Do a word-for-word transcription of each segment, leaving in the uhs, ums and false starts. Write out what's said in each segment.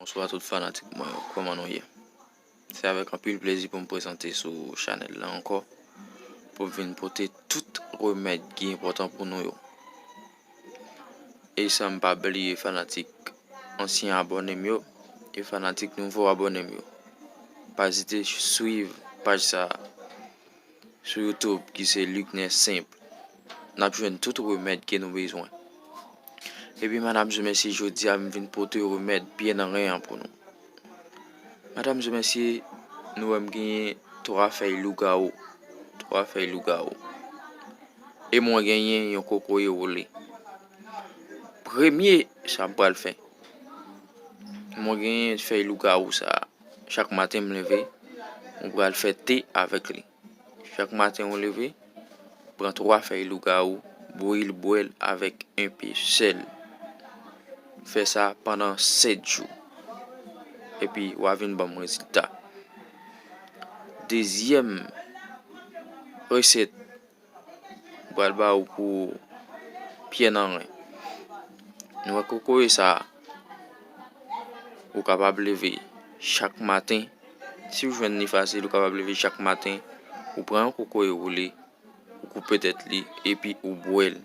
Bonswa tout fanatik mwen yo, kòman nou ye? Se avèk anpil plezi pou m prezante sou chanèl la ankò, pou m vin pote tout remèd ki enpòtan pou nou yo. E san m pa bliye fanatik ansyen abòne m yo, e fanatik nouvo abòne m yo. Pa ezite swiv paj sa a sou YouTube ki se Luckner Simple. N ap jwenn tout remèd ke nou bezwen. Epi, madam e mesye, jodi a m vin pote remèd pye nan ren an pou nou. Madam e mesye, nou wè m genyen twa fèy lougawou. Twa fèy lougawou. E mwen genyen yon kokoye wole. Premye, sa m pral fè. Mwen genyen fèy lougawou sa a. Chak maten m leve, mwen pral fè te avèk li. Chak maten ou leve, pran twa fèy lougawou, bouyi l, bwè l avèk enpe sèl. Fè sa pandan sèt jou. Epi, w a vin ban m rezilta. Dezyèm resèt m pral ba ou pou pye nan ren. Nou wè kokoye sa a, ou kapab leve chak maten. Si w jwenn li fasil, ou kapab leve chak maten, ou pran yon kokoye wole, ou koupe tèt li, epi ou bwè l.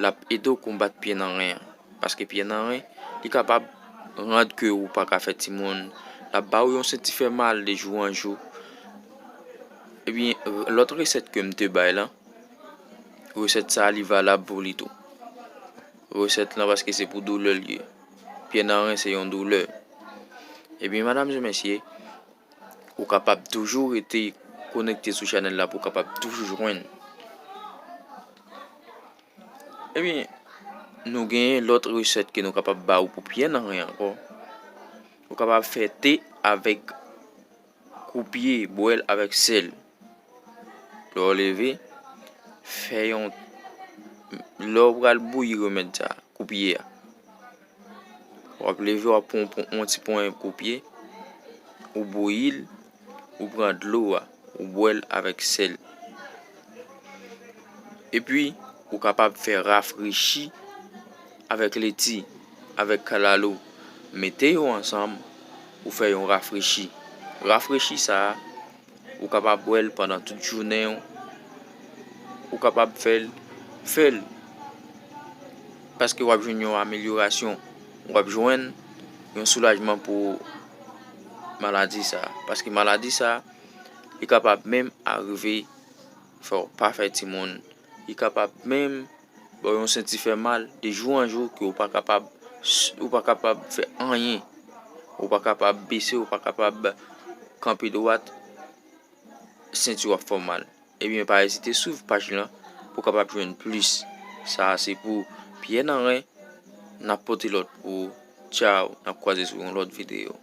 L ap ede w konbat pye nan ren an. Paske pye nan ren, li kapab rann ke ou pa ka fè timoun. L ap ba ou yon senti fè mal de jou an jou. Ebyen, lòt resèt ke m te bay la, resèt sa a, li valab pou li tou. Resèt lan, paske se pou doulè l ye. Pye nan ren se yon doulè. Ebyen, madam e mesye, ou kapab toujou rete konekte sou chanèl la pou w kapab toujou jwenn. Ebyen, nou genyen lòt resèt ke nou kapab ba ou pou pye nan ren ankò. Ou kapab fè te avèk koupye, bwè l avèk sèl. Lè w leve, fè yon, lè w pral bouyi remèd sa a, koupye a. W ap leve, w ap pran yon, yon ti ponyen koupye, ou bouyi l, ou pran dlo a, ou bwè l avèk sèl. Epi, ou kapab fè rafrechi avèk leti, avèk kalalou. Mete yo ansanm, ou fè yon rafrechi. Rafrechi sa a, ou kapab bwè l pandan tout jounen w. Ou kapab fè l, fè l. Paske w ap jwenn yon amelyorasyon. W ap jwenn yon soulajman pou maladi sa a. Paske maladi sa a, li kapab menm arive fè w pa fè timoun. Li kapab menm ba w yon senti fè mal de jou an jou ke w pa kapab, ou pa kapab fè anyen. Ou pa kapab bese, ou pa kapab kanpe dwat, senti w ap fè w mal. Ebyen, pa ezite swiv paj lan pou w kapab jwenn plis. Sa a se pou pye nan ren, n ap pote lòt pou ou. Tchaw, n ap kwaze sou yon lòt videyo.